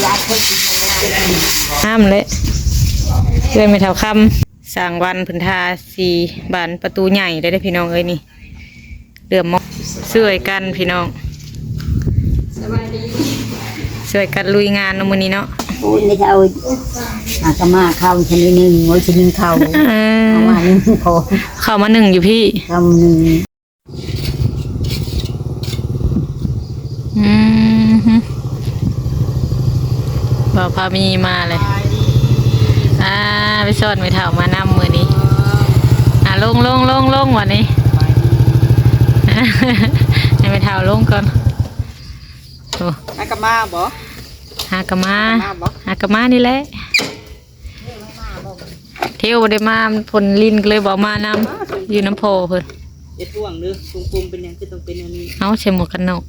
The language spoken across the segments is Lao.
ງາມເລີຍ ເຮືອນແມ່ເຖົ້າຄຳ ຊ່າງວັນເພິ່ນທາສີບານປະຕູໃຫຍ່ໄດ້ເດ້ພີ່ນ້ອງເອີຍ ນີ້ ເຫຼືອມມອງ ຊ່ວຍກັນພີ່ນ້ອງ ສະບາຍດີ ຊ່ວຍກັນລຸຍງານເນາະມື້ນີ້ເນາະ ໂອ້ຍ ເຂົາຫາກະມາເຂົ້າຊະໜ້ອຍໜຶ່ງ ໂອ້ຍ ຊິຍິງເຂົ້າ ເອີ ເຂົ້າມາໜຶ່ງພໍ ເຂົ້າມາໜຶ່ງຢູ່ພີ້ ເຂົ້າໜຶ່ງ ອືມ ບ່າວພາມີມາເລີຍ ອ່າ ໄປຊ້ອນແມ່ເຖົ້າມານຳມື້ນີ້ ອ່າ ລົງໆໆໆ ບັດນີ້ ໃຫ້ແມ່ເຖົ້າລົງກ່ອນ ໂອ້ ຫາກະມາບໍ? ຫາກະມາ ຫາກະມາບໍ? ຫາກະມານີ້ແຫຼະ ເທວບໍ່ໄດ້ມາ ຝົນລິນກໍເລີຍບໍ່ເອົາມານຳ ຢູ່ນຳພໍ່ເພິ່ນ ຢ່າທ້ວງເດີ ກົມໆ ເປັນຫຍັງຄືຕ້ອງເປັນອັນນີ້ ເອົາໃສ່ໝວກກັນນັອກ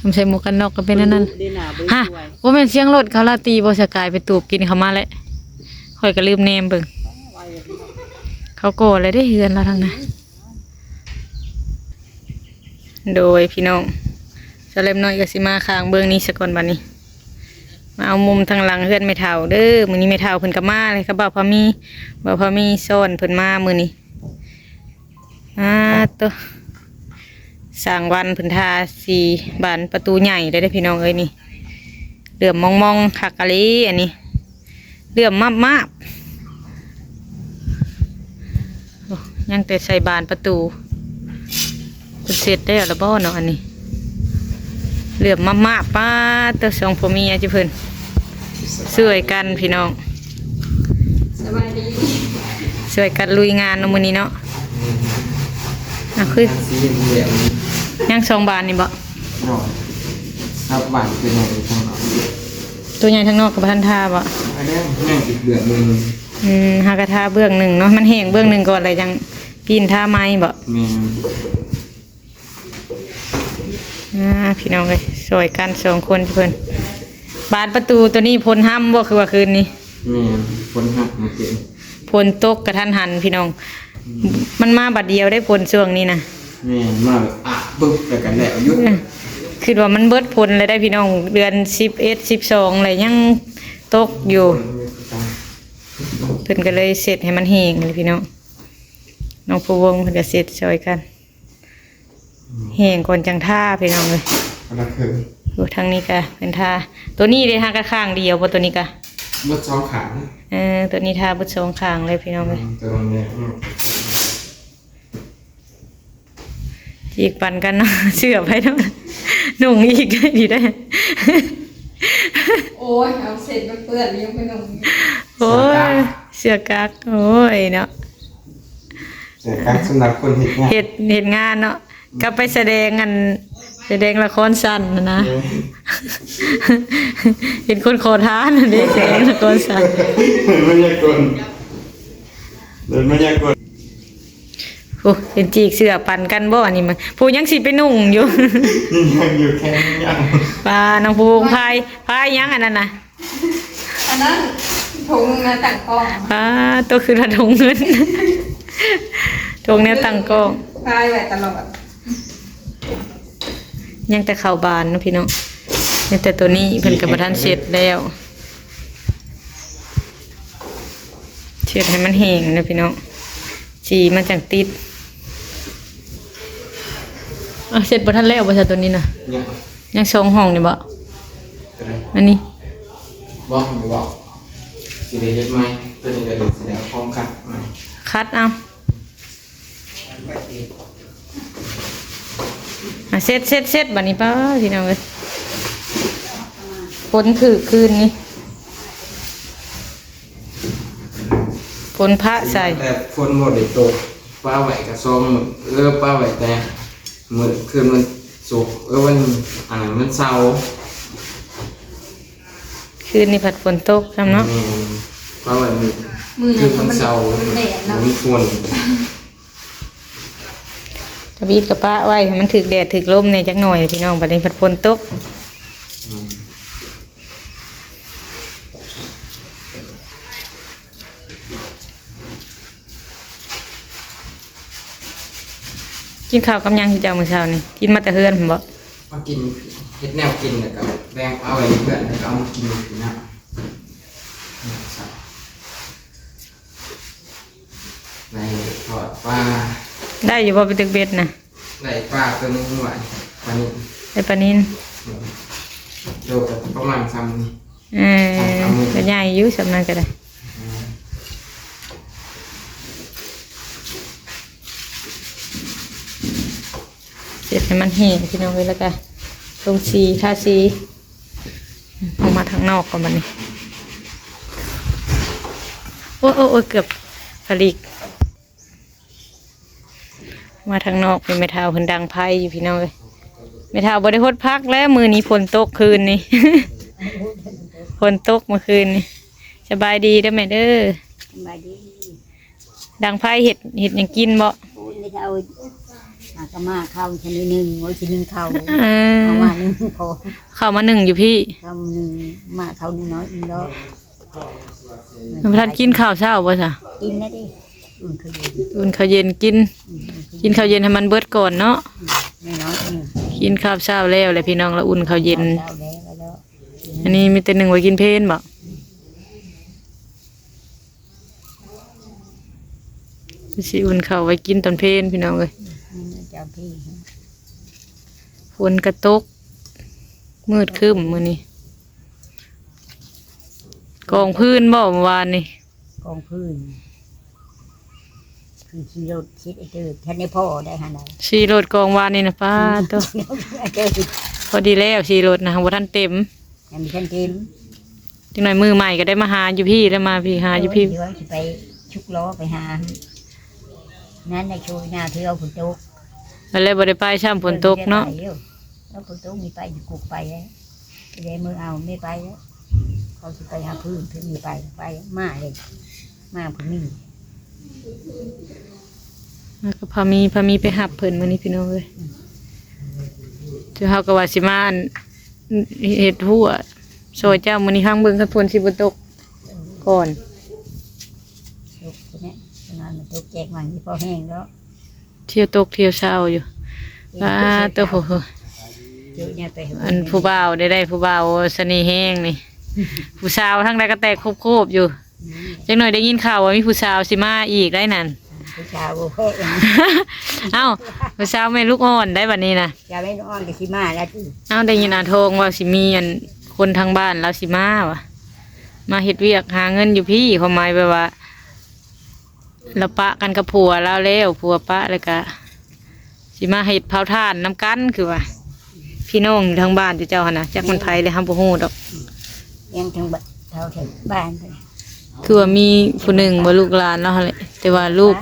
ຮະ ໃສ່ໝວກກັນນັອກກໍເປັນອັນນັ້ນ ເບິ່ງດູເດ້ໜ້າບໍ່ໄດ້ ຮະ ຊ່ວຍ ບໍ່ແມ່ນສຽງລົດເຂົາລາຕີບໍ່ ສະກາຍໄປຕູບກິນເຂົ້າມາແຫຼະ ຂ້ອຍກໍລືມແນມເບິ່ງ ເຂົາກໍ່ແລ້ວເດ້ເຮືອນລາວທາງນັ້ນ. ໂດຍພີ່ນ້ອງ ສາວແລັບນ້ອຍກໍຊິມາຂ້າງເບື້ອງນີ້ສາກ່ອນ ບັດນີ້ມາເອົາມຸມທາງຫຼັງເຮືອນແມ່ເຖົ້າເດີ ມື້ນີ້ແມ່ເຖົ້າເພິ່ນກໍມາເລີຍ ກັບບ່າວພາມີ ບ່າວພາມີຊ້ອນເພິ່ນມາມື້ນີ້ ອາໂຕ ຊ່າງວັນເພິ່ນທາສີບານປະຕູໃຫຍ່ໄດ້ເດ້ພີ່ນ້ອງເອີຍ ນີ້ ເຫຼືອມມອງໆ ຄັກອີ່ຫຼີອັນນີ້ ເຫຼືອມມາບໆ ໂອ້ ຍັງແຕ່ໃສ່ບານປະຕູ ເພິ່ນເສັດແລ້ວລະບໍ່ເນາະ ອັນນີ້ ເຫຼືອມມາບໆ ປາດໂຕ ສອງຜົວເມຍຈຸເພິ່ນ ຊ່ວຍກັນພີ່ນ້ອງ ສະບາຍດີ ຊ່ວຍກັນລຸຍງານເນາະມື້ນີ້ເນາະ ອ່ະ ຄື ຍັງສອງບານນີ້ບໍ່? ເນາະ ຮັບບານເປັນຫຍັງ ຕົວໃຫຍ່ທາງນອກກໍບໍ່ທັນທາບໍ່? ອັນນັ້ນຍັງອີກເບື້ອງໜຶ່ງ ອືມ ຫາກະທາເບື້ອງໜຶ່ງເນາະ ມັນແຫ້ງເບື້ອງໜຶ່ງກ່ອນ ແລ້ວຈັ່ງປີ້ນທາໃໝ່ບໍ່? ແມ່ນ ອ່າ ພີ່ນ້ອງເອີຍ ຊ່ອຍກັນສອງຄົນເພິ່ນ ບານປະຕູໂຕນີ້ຝົນຮຳບໍ່ ຄືວ່າຄືນນີ້? ແມ່ນ ຝົນຮຳມື້ຄືນ ຝົນຕົກກະທັນຫັນພີ່ນ້ອງ ອືມ ມັນມາບາດດຽວໄດ້ຝົນຊ່ວງນີ້ນະ ແມ່ນ ມາແບບອະປຶບ ແລ້ວກໍແລ້ວ ຢຸດ ເອີ ຄິດວ່າມັນເບິດຝົນແລ້ວໄດ໋ພີ່ນ້ອງ ເດືອນສິບເອັດ ສິບສອງ ແລ້ວຍັງຕົກຢູ່ ເພິ່ນກໍເລີຍເຊັດໃຫ້ມັນແຫ້ງເລີຍພີ່ນ້ອງ ນ້ອງພູວົງເພິ່ນກໍເຊັດຊ່ອຍກັນ ແຫ້ງກ່ອນຈັ່ງທາພີ່ນ້ອງເອີຍ ຄົນລະເຄິ່ງ ໂອ້ ທາງນີ້ກະເປັນທາ ໂຕນີ້ເດ ຫາກະຂ້າງດຽວບໍ່ ໂຕນີ້ກະ ເບິດສອງຂ້າງ ເອີ ໂຕນີ້ທາເບິດສອງຂ້າງເລີຍພີ່ນ້ອງເອີຍ ອືມ ໂຕນີ້ແຫຼະ ອືມ ຈີກປັນກັນເນາະ ເສື້ອໃຜເນາະ ນຸ່ງອີກໄດ້ດີໄດ໋ ໂອ້ຍ ເອົາເຊັດມາເປື້ອນ ຍັງໄປນຸ່ງ ໂອ້ຍ ເສື້ອກັກ ເສື້ອກັກ ໂອ້ຍເນາະ ເສື້ອກັກສຳລັບຄົນເຮັດງານ ເຮັດ ເຮັດງານເນາະ ກັບໄປສະແດງ ອັນ ສະແດງລະຄອນສັ້ນຫັ້ນນະ ເອີ ເຫັນຄົນຂໍທານຫັ້ນເດ້ ສະແດງລະຄອນສັ້ນ ເປັນໄວຍາກົນ ເປັນໄວຍາກົນ ໂອ້ ເປັນຈີກເສື້ອປັນກັນບໍ່ ອັນນີ້ມັນ ຜູ້ຍັງຊິໄປນຸ່ງຢູ່ ຍັງຢູ່ແຄ່ຍັງ ປາ ນ້ອງຜູ້ພາຍ ພາຍຫຍັງອັນນັ້ນນະ? ອັນນັ້ນຖົງແນວຕັ້ງກ້ອງ ປາ ໂຕຄືລະຖົງເງິນ ຖົງແນວຕັ້ງກ້ອງ ພາຍໄວ້ຕະຫຼອດ ຍັງແຕ່ເຂົ້າບານເນາະພີ່ນ້ອງ ຍັງແຕ່ໂຕນີ້ເພິ່ນກໍບໍ່ທັນເຊັດແລ້ວ ເຊັດໃຫ້ມັນແຫ້ງເນາະພີ່ນ້ອງ ສີມັນຈັ່ງຕິດ ອ່ະ ເຊັດບໍ່ທັນແລ້ວບໍ່ຊະໂຕນີ້ນະ? ຍັງ ຍັງສອງຫ້ອງນີ້ບໍ່? ໂຕໃດ? ອັນນີ້ ບໍ່ ບໍ່ ຊິໄດ້ເຮັດໃໝ່ ໂຕນີ້ກໍຊິໄດ້ເອົາຂອງຂັດໃໝ່ ຂັດເອົາ ອ່ະ ເຊັດ ເຊັດ ເຊັດ ບາດນີ້ ປ້າ ພີ່ນ້ອງເອີຍ ຝົນຖືກຄືນນີ້ ຝົນພະໃສ່ ແຕ່ຝົນບໍ່ໄດ້ຕົກ ປະໄວ້ກະສອງມື້ ເອີ ປະໄວ້ແຕ່ມື້ຄືນວັນສຸກ ເອີ ວັນ ອັນນັ້ນ ວັນເສົາ ຄືນນີ້ພັດຝົນຕົກຊ້ຳເນາະ ແມ່ນ ປະໄວ້ມື້ ມື້ນັ້ນຄືນວັນເສົາ ມັນແດດເນາະ ມັນຝົນ ກະບິດກະປະໄວ້ໃຫ້ມັນຖືກແດດຖືກລົມແດ່ຈັກໜ້ອຍພີ່ນ້ອງ ບາດນີ້ພັດຝົນຕົກ ອືມ ກິນເຂົ້າກັບຫຍັງເຈົ້າມື້ເຊົ້ານີ້? ກິນມາແຕ່ເຮືອນພຸ້ນບໍ່? ມາກິນ ເຮັດແນວກິນ ແລ້ວກໍແບ່ງເອົາໄວ້ເພື່ອນ ແລ້ວກໍເອົາມາກິນຢູ່ພີ້ນະ. ໄດ້ທອດປາ ໄດ້ຢູ່ບໍ່ ໄປຕຶກເບັດນະ? ໄດ້ປາຕົວໜຶ່ງມື້ວານ ປານິນ ໄດ້ປານິນ ໂລກໍປະມານສ່ຳນີ້. ເອີ ສ່ຳນີ້ ກໍໃຫຍ່ຢູ່ສ່ຳນັ້ນກໍໄດ້. ເຮັດໃຫ້ມັນແຫ້ງພີ່ນ້ອງເອີຍ ແລ້ວກະລົງສີ ທາສີ. ອອກມາທາງນອກກ່ອນບັດນີ້. ໂອ້ຍ ໂອ້ຍ ໂອ້ຍ ເກືອບຜະລິກ. ມາທາງນອກ ເປັນແມ່ເຖົ້າເພິ່ນດັງໄຟຢູ່ພີ່ນ້ອງເອີຍ. ແມ່ເຖົ້າບໍ່ໄດ້ຫົດຜັກແລ້ວ ມື້ນີ້ຝົນຕົກຄືນນີ້ ຝົນຕົກເມື່ອຄືນນີ້. ສະບາຍດີເດີແມ່ເດີ. ສະບາຍດີ. ດັງໄຟເຮັດ ເຮັດຫຍັງກິນບໍ່? ໂອ້ຍ ແມ່ເຖົ້າ ຫາກະໝາເຂົ້າຊະໜ້ອຍໜຶ່ງ ໂອ້ຍ ຊິໜຶ່ງເຂົ້າ ເອີ ເອົາມາໜຶ່ງພໍ ເຂົ້າມາໜຶ່ງຢູ່ພີ້ ເຂົ້າໜຶ່ງ ໝາເຂົ້າໜຶ່ງໜ້ອຍໜຶ່ງດອກ. ບໍ່ທັນກິນເຂົ້າເຊົ້າບໍ່ຊະ? ກິນແລ້ວເດ້ ອຸ່ນເຂົ້າເຢັນ ອຸ່ນເຂົ້າເຢັນກິນ ອືມ ກິນເຂົ້າເຢັນໃຫ້ມັນເບິດກ່ອນເນາະ ອືມ ໜ້ອຍໆ ອືມ ກິນຄາບເຊົ້າແລ້ວແຫຼະພີ່ນ້ອງ ລະອຸ່ນເຂົ້າເຢັນ ຄາບເຊົ້າແລ້ວ ແລ້ວ ອັນນີ້ມີແຕ່ໜຶ່ງໄວ້ກິນເພນບໍ່? ອືມ ຊິອຸ່ນເຂົ້າໄວ້ກິນຕອນເພນພີ່ນ້ອງເອີຍ. ອືມ ຕອນເພນ ຝົນກະຕົກ ມືດຄຶ້ມມື້ນີ້. ກອງຟືນບໍ່ມື້ວານນີ້? ກອງຟືນ ຄືຂີ່ລົດ ຂີ່ໄອ້ເຕີ ທັນໄດ້ພໍໄດ້ຫັ້ນນະ ຂີ່ລົດກອງວານນີ້ນະ ປ້າໂຕ ພໍດີແລ້ວ ຂີ່ລົດນະ ບໍ່ທັນເຕັມ ຍັງບໍ່ທັນເຕັມ. ຈັກໜ້ອຍມື້ໃໝ່ກໍໄດ້ມາຫາຢູ່ພີ້ ແລ້ວມາພີ້ ຫາຢູ່ພີ້ ໂອ້ຍ ດຽວຊິໄປຊຸກລໍ້ໄປຫາ ນັ້ນນະ ໂຊຍນາເທື່ອຝົນຕົກ ແລ້ວບໍ່ໄດ້ໄປຊ້ຳ ຝົນຕົກເນາະ ເອີ ຝົນຕົກນີ້ໄປຢູ່ກຸກໄປແລ້ວ ໄດ້ມື້ເອົາແມ່ໄປແລ້ວ ເຂົາຊິໄປຫາພື້ນ ເພິ່ນມີໄປ ໄປ ມາເລີຍ ມາຜູ້ນີ້ ມາກັບພາມີ ພາມີໄປຮັບເພິ່ນມື້ນີ້ພີ່ນ້ອງເອີຍ. ອືມ ຄືເຮົາກໍວ່າຊິມາ ອັນ ເຮັດຮົ້ວຊ່ອຍເຈົ້າມື້ນີ້ ຟັງເບິ່ງຄັນຝົນຊິບໍ່ຕົກກ່ອນ ຕົກພຸ້ນແຫຼະ ນອນມັນຕົກແຈກມັນຊິພໍແຮງດອກ. ທ່ຽວຕົກທ່ຽວເຊົ້າຢູ່ ເອີ ປາໂຕ ເຈົ້າ ໂຫ ເຈົ້າ ອັນຜູ້ບ່າວໄດ້ ໄດ້ຜູ້ບ່າວສະເໜ່ແຮງນີ້ ຜູ້ສາວທາງໃດກໍແຕກໂຄບໆຢູ່. ອືມ ຈັກໜ້ອຍໄດ້ຍິນຂ່າວວ່າມີຜູ້ສາວຊິມາອີກໄດ໋ນັ້ນ ຜູ້ສາວບໍ່ພໍ ເອົ້າ ຜູ້ສາວແມ່ລູກອ່ອນໄດ໋ບັດນີ້ນະ ສາວແມ່ລູກອ່ອນກໍຊິມາແລ້ວຕິ. ເອົ້າ ໄດ້ຍິນອາທອງວ່າຊິມີ ອັນ ຄົນທາງບ້ານລາວຊິມາວ່າ ມາເຮັດວຽກຫາເງິນຢູ່ພີ້ ຄວາມໝາຍແບບວ່າ ລາວປະກັນກັບຜົວລາວແລ້ວ ຜົວປະ ແລ້ວກະຊິມາເຮັດເຜົາຖ່ານນຳກັນ ຄືວ່າພີ່ນ້ອງຢູ່ທາງບ້ານເຈົ້າຫັ້ນນະ ຈັກມັນໃຜແລ້ວ ເຮົາບໍ່ຮູ້ດອກ ຍັງທາງບ້ານ ເຖົ້າແຖວບ້ານ ຄືວ່າມີຜູ້ໜຶ່ງບໍ່ ລູກຫຼານລາວຫັ້ນແຫຼະ ແຕ່ວ່າລູກ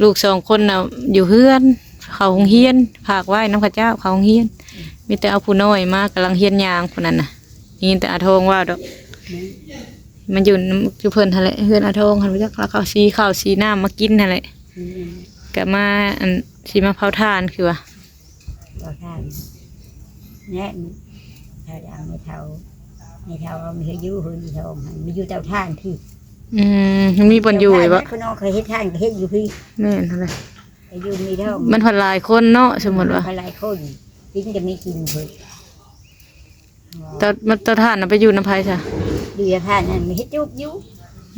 ລູກສອງຄົນນະຢູ່ເຮືອນ ເຂົ້າໂຮງຮຽນ ຝາກໄວ້ນຳເຂົາເຈົ້າ ເຂົ້າໂຮງຮຽນ ມີແຕ່ເອົາຜູ້ນ້ອຍມາ ກຳລັງຮຽນຍ່າງຜູ້ນັ້ນນະ ໄດ້ຍິນແຕ່ອາທອງເວົ້າດອກ ມາຢູ່ນຳ ຢູ່ເພິ່ນຫັ້ນແຫຼະ ເຮືອນອາທອງຫັ້ນ ບໍ່ຈັກລາວເຂົ້າ ຊິເຂົ້າຊິນ້ຳມາກິນຫັ້ນແຫຼະ ອືມ ກະມາ ອັນ ຊິມາເຜົາຖ່ານຄືວ່າ ເຜົາຖ່ານແຫຼະ ຖ້າຢາກໃຫ້ເຖົ້າ ໃຫ້ເຖົ້າເອົາມາເຮັດຢູ່ ເຮືອນອີທອງຫັ້ນ ມີຢູ່ເຕົາຖ່ານພີ້ ອືມ ມີບ່ອນຢູ່ບໍ່? ເຈົ້າຂອງເຂົາເຮັດຖ່ານກໍເຮັດຢູ່ພີ້ ແມ່ນຫັ້ນແຫຼະ ໄປຢູ່ມີເຖົ້າ ມັນພັນຫຼາຍຄົນເນາະ ສົມມຸດວ່າ ມັນພັນຫຼາຍຄົນ ກິນກໍມີກິນເພິ່ນ ເຕົາ ມັນເຕົາຖ່ານນະໄປຢູ່ນຳໃຜຊະ? ຢູ່ເຕົາຖ່ານນັ້ນເຮັດຈູບຢູ່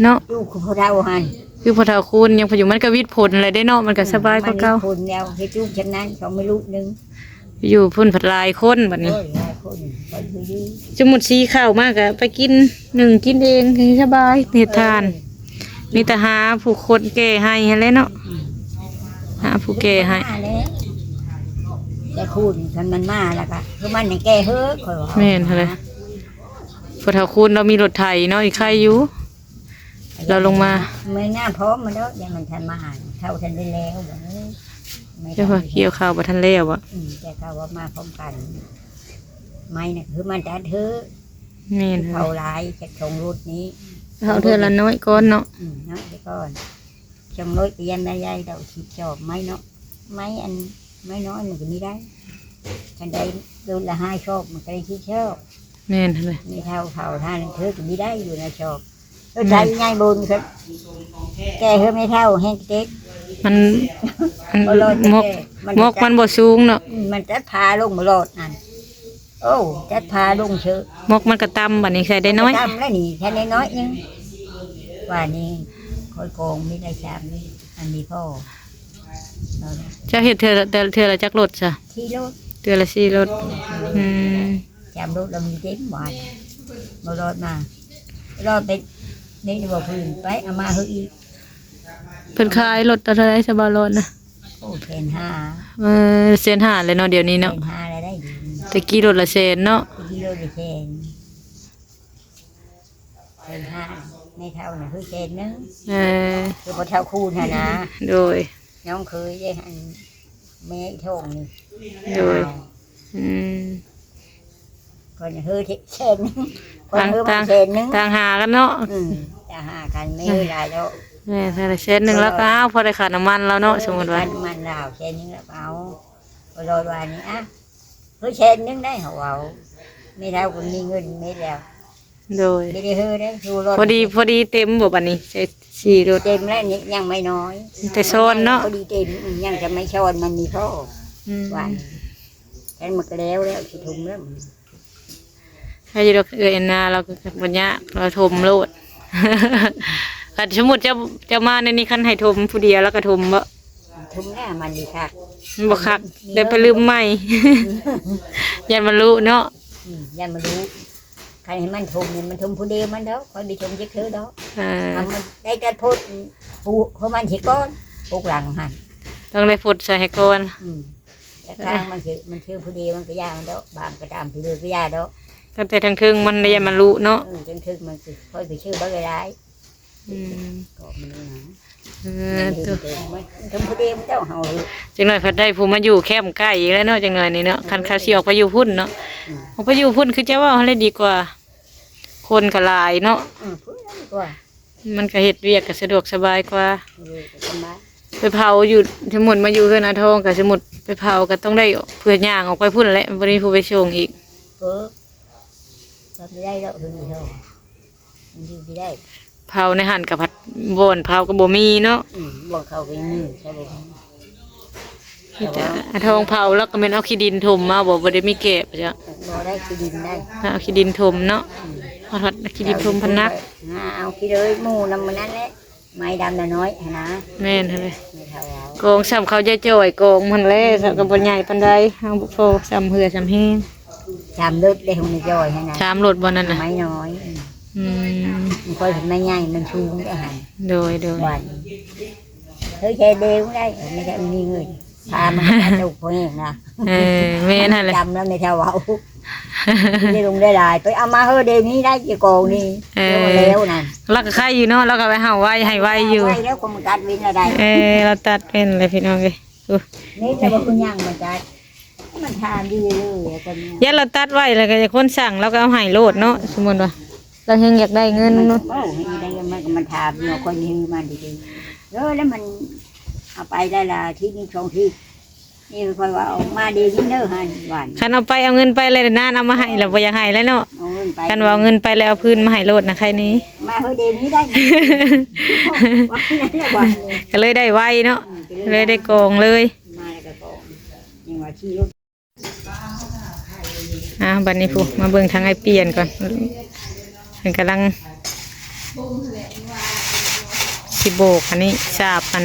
ເນາະ ຢູ່ຄືພໍ່ເຖົ້າຫັ້ນ ຄືພໍ່ເຖົ້າຄູນຍັງໄປຢູ່ ມັນກໍວິດຝົນແຫຼະເດ້ເນາະ ມັນກໍສະບາຍກວ່າເກົ່າ ມັນວິດຝົນແລ້ວ ເຮັດຈູບຊັ້ນນັ້ນ ສອງໄມ້ລູກໜຶ່ງ ຢູ່ພຸ້ນພັດຫຼາຍຄົນບັດນີ້ ໂອ້ຍ ຫຼາຍຄົນ ໄປຢູ່ ສົມມຸດສີເຂົ້າມາກໍໄປກິນ ໜຶ້ງກິນເອງ ສະບາຍ ເຮັດຖ່ານ ເອີ ມີແຕ່ຫາຜູ້ຄົນແກ່ໃຫ້ຫັ້ນແຫຼະເນາະ ອືມ ຫາຜູ້ແກ່ໃຫ້ ມາແລ້ວ ແຕ່ຄູນຄັນມັນມາແລ້ວກະ ຄືມັນຍັງແກ່ເຮີ ຂ້ອຍວ່າ ແມ່ນຫັ້ນແຫຼະ ພໍ່ເຖົ້າຄູນລາວມີລົດໄຖເນາະ ອີກໄຄຢູ່ ລາວລົງມາ ເມື່ອຍງາມພ້ອມມາໂລດ ຢ່າມັນທັນມາ ເຖົ້າທັນໄດ້ແລ້ວ ເຈົ້າວ່າກ່ຽວເຂົ້າບໍ່ທັນແລ້ວບໍ? ອືມ ແຕ່ເຂົາວ່າມາພ້ອມກັນ ໄມ້ນະ ຄືມັນຕັດເຮີ ແມ່ນ ເຂົາຫຼາຍ ຈັກສອງລົດນີ້ ເຂົາເທື່ອລະນ້ອຍກ່ອນເນາະ ອືມ ນ້ອຍໄປກ່ອນ ສອງຮ້ອຍປຽນໄດ້ໃຫຍ່ດອກ ສິບຊອບໄມ້ເນາະ ໄມ້ອັນ ໄມ້ນ້ອຍມັນກໍມີໄດ້ ຄັນໄດ້ລົດລະຫ້າຊອບ ມັນກໍໄດ້ສິບຊອບ ແມ່ນຫັ້ນແຫຼະ ມີເຖົ້າເຖົ້າທ່ານເທີກໍມີໄດ້ຢູ່ໃນຊອບ ລົດໄຖໃຫຍ່ບຸນ ແກ່ເຮືອແມ່ເຖົ້າແຮງເຕັກ ມັນ ມັນ ບໍ່ລອດ ໝວກ ແກ່ ມັນ ໝວກມັນບໍ່ສູງເນາະ ອືມ ມັນຕັດພາລົງບໍ່ລອດນັ້ນ ໂອ້ ຈັດຜ້າລົງເຊີະ ໝົກມັນກໍຕ່ຳ ບັດນີ້ໃສ່ໄດ້ໜ້ອຍ ຕ່ຳແລ້ວນີ້ ໃສ່ໄດ້ໜ້ອຍໜຶ່ງ ວ່ານີ້ຂ້ອຍກອງມີໄດ້ຊາມນີ້ ອັນນີ້ພໍ ເຈົ້າເຮັດເທື່ອ ແຕ່ເທື່ອລະຈັກລົດຊະ? ສີ່ລົດ ເທື່ອລະສີ່ລົດ ອືມ ສາມລົດລະມີເຕັມບາດ ບໍ່ລອດມາ ລອດໄປນີ້ບໍ່ພື້ນ ໄປເອົາມາເຮີອີກ ເພິ່ນຂາຍລົດເທົ່າໃດຊະ ບໍ່ລອດນະ? ໂອ້ ແສນຫ້າ ເອີ ແສນຫ້າແລ້ວເນາະ ດຽວນີ້ເນາະ ແສນຫ້າແລ້ວໄດ໋ ແຕ່ກີ້ລົດລະແສນເນາະ ແຕ່ກີ້ລົດລະແສນ ແສນຫ້າ ແມ່ເຖົ້ານະຄືແສນໜຶ່ງ ເອີ ຄືພໍ່ເຖົ້າຄູນຫັ້ນນະ ໂດຍ ນ້ອງເຂີຍເດ້ ອັນແມ່ອີ່ທ້ອງນີ້ ໂດຍ ອືມ ຂ້ອຍນະເຮີແສນໜຶ່ງ ຂ້ອຍເຮີມາແສນໜຶ່ງ ຕ່າງຫາກັນເນາະ ອືມ ຕ່າງຫາກັນ ແມ່ເຮີຫຼາຍແລ້ວ ແມ່ນ ແສນໜຶ່ງລາວກໍເອົາ ພໍໄດ້ຄ່ານ້ຳມັນລາວເນາະ ສົມມຸດວ່າ ຄ່ານ້ຳມັນລາວແສນໜຶ່ງລາວກໍເອົາ ກໍລອດວ່ານີ້ ອະ ເຮີແສນໜຶ່ງໄດ໋ ເຮົາເວົ້າ ແມ່ເຖົ້າກໍມີເງິນເມັດແລ້ວ ໂດຍ ບໍ່ໄດ້ເຮີໄດ໋ ຢູ່ລົດ ພໍດີ ພໍດີເຕັມບໍ່ບັດນີ້ ໃສ່ສີ່ລົດ ເຕັມແລ້ວນີ້ ຍັງໄມ່ນ້ອຍ ແຕ່ຊ້ອນເນາະ ພໍດີເຕັມ ຍັງຈະໄມ່ຊ້ອນ ມັນມີພໍ ອືມ ວ່າ ແຕ່ມັນກໍແລ້ວແລ້ວ ຊິຖົມແລ້ວ ໃຫ້ຢູ່ດອກ ເອື້ອຍອັນນາລາວກໍບໍ່ຍາກ ລາວຖົມໂລດ ຄັນສົມມຸດເຈົ້າ ເຈົ້າມາໃນນີ້ ຄັນໃຫ້ຖົມຜູ້ດຽວລາວກໍຖົມບໍ່? ຖົມແລ້ວມັນດີຄັກ ມັນບໍ່ຄັກ ແລ້ວໄປລືມໃໝ່ ຢ້ານມັນລຸເນາະ ອືມ ຢ້ານມັນລຸ ຄັນໃຫ້ມັນຖົມນີ້ ມັນຖົມຜູ້ດຽວມັນດອກ ຂ້ອຍບໍ່ຖົມຈັກເທື່ອດອກ ເອີ ເອົາມັນໄດ້ແຕ່ໂພດ ປູກຂອງມັນຊິກ່ອນ ປົກຫຼັງຫັ້ນ ຕ້ອງໄດ້ໂພດໃສ່ໃຫ້ກ່ອນ ອືມ ແຕ່ຂ້າງມັນຊິ ມັນຖືຜູ້ດຽວມັນກໍຢ່າມັນດອກ ບາງກໍຕາມຜູ້ດຽວກໍຢ່າດອກ ຕັ້ງແຕ່ທາງເທິງມັນໄດ້ ຢ້ານມັນລຸເນາະ ເອີ ເທິງໆມັນຊິ ຂ້ອຍໄປຊື້ບັກຫຼາຍໆ ອືມ ກໍມັນຫຍັງ ເອີ ມັນເຫັນເຕັມ ມັນເຖິງຜູ້ດຽວມັນຕ້ອງເຮົາ ຈັກໜ້ອຍພັດໄດ້ຜູ້ມາຢູ່ແຄມໃກ້ອີກແລ້ວເນາະ ຈັກໜ້ອຍນີ້ເນາະ ເອີ ຄັນເຂົາຊິອອກໄປຢູ່ພຸ້ນເນາະ ອືມ ອອກໄປຢູ່ພຸ້ນຄືເຈົ້າເວົ້າຫັ້ນແຫຼະດີກວ່າ ຄົນກໍຫຼາຍເນາະ ອືມ ພຸ້ນດີກວ່າ ມັນກໍເຮັດວຽກກໍສະດວກສະບາຍກວ່າ ເອີ ກໍສະບາຍ ໄປເຜົາຢູ່ ສົມມຸດມາຢູ່ເຮືອນອາທອງກໍ ສົມມຸດໄປເຜົາກໍຕ້ອງໄດ້ເພື່ອຍ່າງອອກໄປພຸ້ນແຫຼະ ບໍ່ໄດ້ມີຜູ້ໄປສົ່ງອີກ ເອີ ກໍບໍ່ໄດ້ດອກ ເຮືອນອາທອງ ມັນຢູ່ບໍ່ໄດ້ ເຜົາໃນຫັ້ນກໍພັດ ບ່ອນເຜົາກໍບໍ່ມີເນາະ ອືມ ບ່ອນເຂົາກໍມີ ໃຊ່ບໍ່ມີ ມີແຕ່ອາທອງເຜົາ ແລ້ວກໍແມ່ນເອົາຂີ້ດິນຖົມມາບໍ່ ບໍ່ໄດ້ມີແກບຈ້ະ ບໍ່ໄດ້ຂີ້ດິນໄດ້ ເອົາຂີ້ດິນຖົມເນາະ ອືມ ເອົາຂີ້ດິນຖົມພັດໜັກ ຫາເອົາຂີ້ເລີຍໝູ່ນຳມື້ນັ້ນແຫຼະ ໄມ້ດຳນ້ອຍຫັ້ນນະ ແມ່ນຫັ້ນແຫຼະ ແມ່ເຖົ້າເວົ້າ ກອງສ່ຳເຂົາໃຫຍ່ຈ່ອຍ ກອງມັນແຫຼະ ອືມ ສ່ຳກໍບໍ່ໃຫຍ່ປານໃດ ເຮົາບໍ່ພໍສ່ຳເຫື່ອສ່ຳແຮງ ສາມລົດເດ້ຂອງແມ່ຈ່ອຍຫັ້ນນະ ສາມລົດບໍ່ນັ້ນນະ ໄມ້ນ້ອຍ ອືມ ມັນຄ່ອຍໄມ້ໃຫຍ່ ມັນສູງເດ້ຫັ້ນ ໂດຍ ໂດຍ ວ່າ ເຮີແຊເດວໄດ້ ແມ່ເຖົ້າມີເງິນ ພາມັນກະຕຸກພໍແຮງນະ ເອີ ແມ່ນຫັ້ນແຫຼະ ຈຳແລ້ວແມ່ເຖົ້າເວົ້າ ໄດ້ລົງໄດ້ຫຼາຍ ໄປເອົາມາເຮີເດນີ້ໄດ້ ຈະກອງນີ້ ເອີ ແລ້ວນັ້ນ ລາວກໍໄຄຢູ່ເນາະ ລາວກໍໄປເຮົາໄວ້ໃຫ້ໄວຢູ່ ໄວແລ້ວ ກໍມັນຕັດເວັ້ນລະໄດ້ ເອີ ລາວຕັດເວັ້ນແລ້ວ ພີ່ນ້ອງເອີຍ ນີ້ແຕ່ວ່າຄືຫຍັງມັນຕັດ ມັນຖາມຢູ່ເລື້ອຍໆ ຄົນນີ້ ຢ້ານລາວຕັດໄວ້ແລ້ວກໍຄົນສັ່ງ ລາວກໍເອົາໃຫ້ໂລດເນາະ ສົມມຸດວ່າ ລາວແຮ່ງຢາກໄດ້ເງິນ ມັນກໍເວົ້າໃຫ້ໄດ້ ມັນກໍມາຖາມຢູ່ ຂ້ອຍມີເງິນມັນດີໆ ເອີ ແລ້ວມັນເອົາໄປໄດ້ລະ ອາທິດໜຶ່ງສອງທິດ ນີ້ຂ້ອຍວ່າເອົາມາເດນີ້ເດີຫັ້ນ ວ່າ ຄັນເອົາໄປ ເອົາເງິນໄປແລ້ວນານເອົາມາໃຫ້ລະບໍ່ຢາກໃຫ້ແລ້ວເນາະ ເອົາເງິນໄປ ຄັນວ່າເອົາເງິນໄປແລ້ວເອົາຄືນມາໃຫ້ໂລດນະ ໄຄນີ້ ມາເຮີເດນີ້ໄດ້ ວ່ານັ້ນແຫຼະ ວ່ານີ້ ກໍເລີຍໄດ້ໄວເນາະ ອືມ ກໍເລີຍໄດ້ກອງເລີຍ ມາແລ້ວກໍກອງ ຍັງວ່າຂີ່ລົດ ອ່າ ບັດນີ້ພຸ້ນ ມາເບິ່ງທາງອ້າຍປ່ຽນກ່ອນ ເພິ່ນກຳລັງຊິໂບກອັນນີ້ ສາບອັນ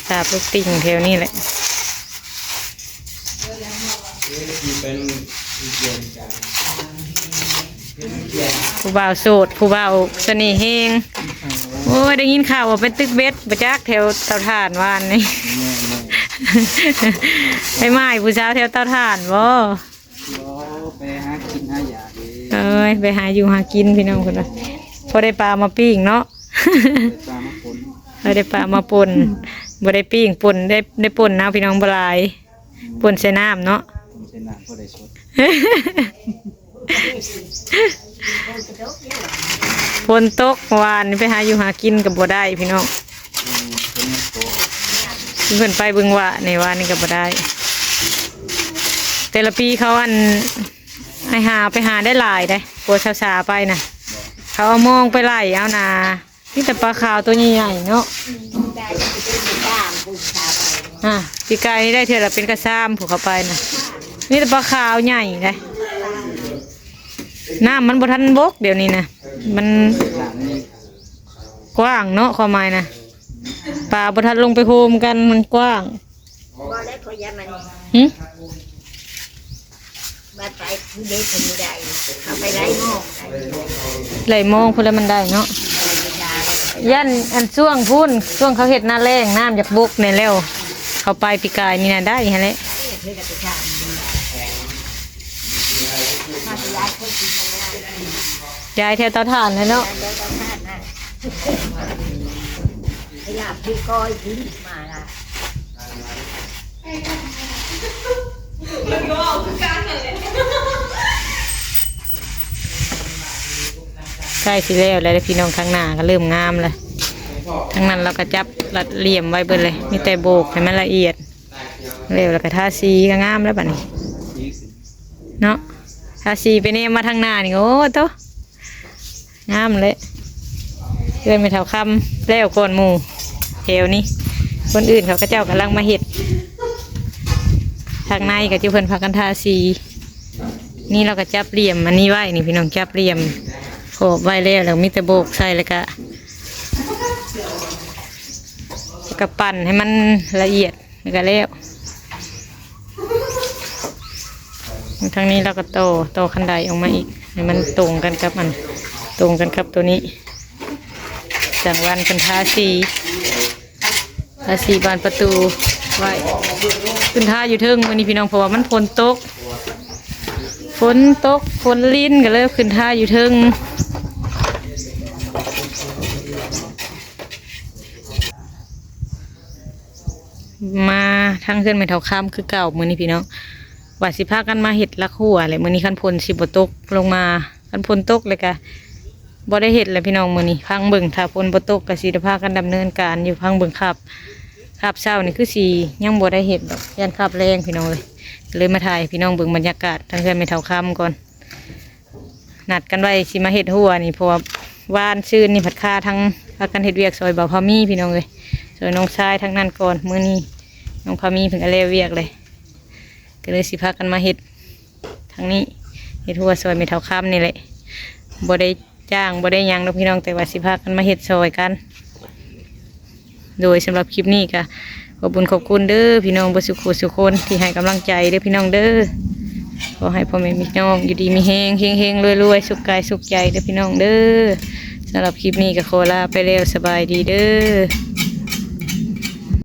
ສາບລູກຕິ່ງແຖວນີ້ແຫຼະ ເປັນ ຜູ້ບ່າວໂສດ ຜູ້ບ່າວສະເໜ່ເຮງ ໂອ້ຍ ໄດ້ຍິນຂ່າວວ່າໄປຕຶກເບັດບໍ່ຈັກ ແຖວເຕົາຖ່ານວານນີ້ ໄປໝ້າຍຜູ້ສາວແຖວເຕົາຖ່ານບໍ່? ບໍ່ ໄປຫາກິນຫາຢາກເດ້ ເອີຍ ໄປຫາຢູ່ຫາກິນ ພີ່ນ້ອງເພິ່ນວ່າ ພໍໄດ້ປາມາປີ້ງເນາະ ໄດ້ປາມາປົ່ນ ເອີ ໄດ້ປາມາປົ່ນ ບໍ່ໄດ້ປີ້ງ ປົ່ນ ໄດ້ ໄດ້ປົ່ນເອົາ ພີ່ນ້ອງ ບໍ່ຫຼາຍ ປົ່ນໃສ່ນ້ຳເນາະ ປົ່ນໃສ່ນ້ຳພໍໄດ້ສົດ ຝົນຕົກ ເມື່ອວານນີ້ໄປຫາຢູ່ຫາກິນກໍບໍ່ໄດ້ພີ່ນ້ອງ ອືມ ຝົນຕົກ ເພິ່ນໄປເບິ່ງວະ ໃນວານນີ້ກໍບໍ່ໄດ້ ແຕ່ລະປີເຂົາ ອັນ ໄອ້ຫາໄປຫາໄດ້ຫຼາຍເດ້ ພວກສາວໆໄປນະ ເຂົາເອົາມອງໄປໄລ່ເອົານາ ມີແຕ່ປາຂາວຕົວໃຫຍ່ໆເນາະ ອືມ ໄດ້ ໄດ້ຕາມຜູ້ສາວໄປ ອ່າ ປີກາຍນີ້ໄດ້ເທື່ອລະເປັນກະຊາມ ຜູ້ເຂົ້າໄປນະ ມີແຕ່ປາຂາວໃຫຍ່ເດ້. ນ້ຳມັນບໍ່ທັນບົກດຽວນີ້ນະ ມັນກວ້າງເນາະ ຄວາມໝາຍນະ ປາບໍ່ທັນລົງໄປໂຮມກັນ ມັນກວ້າງ. ບໍ່ໄດ້ ເພາະຢາມັນ ຫຶ? ບາດໄປຜູ້ເດັກເພິ່ນບໍ່ໄດ້ ເຂົ້າໄປໄລ່ມອງໄດ້ ໄລ່ມອງພຸ້ນແຫຼະມັນໄດ້ເນາະ. ຢ້ານອັນຊ່ວງພຸ້ນ ຊ່ວງເຂົາເຮັດນາແລ້ງ ນ້ຳຢາກບົກແດ່ແລ້ວ ເຂົ້າໄປປີກາຍນີ້ນະໄດ້ຫັ້ນແຫຼະ. ເຮັດໄດ້ໄປທາງ ມາຊິຍ້າຍຄົນກິນມາແລ້ວ ຍ້າຍແຖວເຕົາຖ່ານແຫຼະເນາະ ແຖວເຕົາຖ່ານນະ ໄປລາບຄືກ້ອຍກິນມາລະ. ໃກ້ຊິແລ້ວແລ້ວເດ້ພີ່ນ້ອງ ທາງໜ້າກໍເລີ່ມງາມແລ້ວ. ທາງນັ້ນລາວກໍຈັບລັດຫຼ່ຽມໄວ້ເບິດເລີຍ ມີແຕ່ໂບກໃຫ້ມັນລະອຽດ ແລ້ວ ແລ້ວກໍທາສີກໍງາມແລ້ວບັດນີ້ເນາະ. ທາສີໄປແນມມາທາງໜ້ານີ້ ໂອ້ໂຕ ງາມແຫຼະ. ເຮືອນແມ່ເຖົ້າຄຳແລ້ວກ່ອນໝູ່ແຖວນີ້ ຄົນອື່ນເຂົາ ເຂົາເຈົ້າກຳລັງມາເຮັດ. ທາງໃນກໍຈຸເພິ່ນພາກັນທາສີ ນີ້ລາວກໍຈັບຫຼ່ຽມອັນນີ້ໄວ້ນີ້ພີ່ນ້ອງ ຈັບຫຼ່ຽມຂອບໄວ້ແລ້ວ ແລ້ວມີແຕ່ໂບກໃສ່ ແລ້ວກະ ແລ້ວກະປັ່ນໃຫ້ມັນລະອຽດ ແລ້ວກະແລ້ວ. ທາງນີ້ລາວກໍຕໍ່ ຕໍ່ຄັນໄດອອກມາອີກ ໃຫ້ມັນຕົງກັນກັບອັນ ຕົງກັນກັບໂຕນີ້. ຈາງວັນເພິ່ນທາສີ ທາສີບານປະຕູໄວ້ ຂຶ້ນທາຢູ່ເທິງມື້ນີ້ພີ່ນ້ອງ ເພາະວ່າມັນຝົນຕົກ ຝົນຕົກຝົນລິນ ກໍເລີຍຂຶ້ນທາຢູ່ເທິງ. ມາທາງເຮືອນແມ່ເຖົ້າຄຳຄືເກົ່າມື້ນີ້ພີ່ນ້ອງ ວ່າຊິພາກັນມາເຮັດຫຼັກຮົ້ວແຫຼະ ມື້ນີ້ຄັນຝົນຊິບໍ່ຕົກລົງມາ ຄັນຝົນຕົກແລ້ວກະບໍ່ໄດ້ເຮັດແຫຼະພີ່ນ້ອງ. ມື້ນີ້ຟັງເບິ່ງ ຖ້າຝົນບໍ່ຕົກກະຊິໄດ້ພາກັນດຳເນີນການຢູ່. ຟັງເບິ່ງຄາບ ຄາບເຊົ້ານີ້ຄືຊິຍັງບໍ່ໄດ້ເຮັດດອກ ຢ້ານຄາບແລງພີ່ນ້ອງເອີຍ. ເລີຍມາຖ່າຍໃຫ້ພີ່ນ້ອງເບິ່ງບັນຍາກາດທາງເຮືອນແມ່ເຖົ້າຄຳກ່ອນ. ນັດກັນໄວ້ຊິມາເຮັດຮົ້ວນີ້ ເພາະວ່າວານຊືນນີ້ພັດຄາທັງ ພາກັນເຮັດວຽກຊ່ອຍບ່າວພາມີພີ່ນ້ອງເອີຍ ຊ່ອຍນ້ອງຊາຍທາງນັ້ນກ່ອນ. ມື້ນີ້ນ້ອງພາມີເພິ່ນກໍແລ້ວວຽກເລີຍ ກໍເລີຍຊິພາກັນມາເຮັດທາງນີ້ ເຮັດຮົ້ວຊ່ອຍແມ່ເຖົ້າຄຳນີ້ແຫຼະ. ບໍ່ໄດ້ຈ້າງ ບໍ່ໄດ້ຫຍັງດອກພີ່ນ້ອງ ແຕ່ວ່າຊິພາກັນມາເຮັດຊ່ອຍກັນ. ໂດຍ ສຳລັບຄລິບນີ້ກໍຂອບບຸນຂອບຄຸນເດີພີ່ນ້ອງເບິດສູ່ຜູ້ສູ່ຄົນທີ່ໃຫ້ກຳລັງໃຈເດີພີ່ນ້ອງເດີ. ຂໍໃຫ້ພໍ່ແມ່ພີ່ນ້ອງຢູ່ດີມີແຮງ ເຮງໆ ລວຍໆ ສຸກກາຍສຸກໃຈເດີພີ່ນ້ອງເດີ. ສຳລັບຄລິບນີ້ກໍຂໍລາໄປແລ້ວ ສະບາຍດີເດີ.